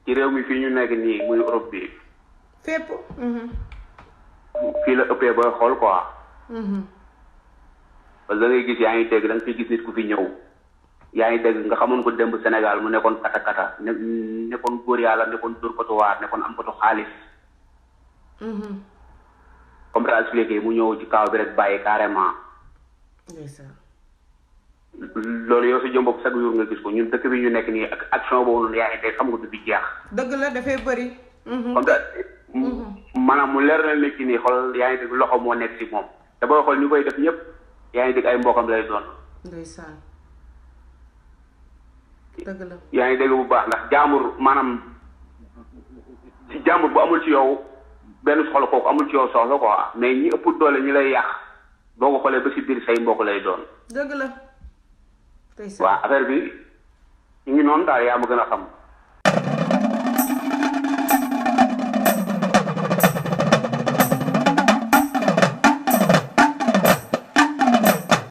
ci réew mi fii ñu nekk nii muy Europe bi. fépp. fii la ëppee booy xool quoi. parce que da ngay gis yaa ngi dégg da nga fi gis nit ku fi ñëw. yaa ngi dégg nga xamoon ko démb Sénégal mu nekkoon kata nekkoon góor yàlla nekkoon dóor kotuwaar nekkoon am kotu xaalis. comme ça expliqué mu ñëw ci kaw bi rek bàyyi carrément. loolu yow si jëm bopp chaque jour nga gis ko ñun dëkk bi ñu nekk nii ak action boobu noonu yaa ngi dégg xam nga du fi jeex. dëgg la dafay bëri. comme ça maanaam mu leer na léegi nii xool yaa ngi dégg loxo moo nekk si moom te booy xool ñu koy def ñëpp yaa ngi dégg ay mbokam lay doon. ndeysaan dëgg la. yaa ngi dégg bu baax ndax jaambur maanaam jaambur bu amul ci yow benn soxla kooku amul ci yow soxla quoi mais ñi ëpp doole ñi lay yàq boo ko xoolee ba si biir say mbokk lay doon. dëgg la. waaw affaire bi ñu ngi noonu daal yaa ma gën a xam.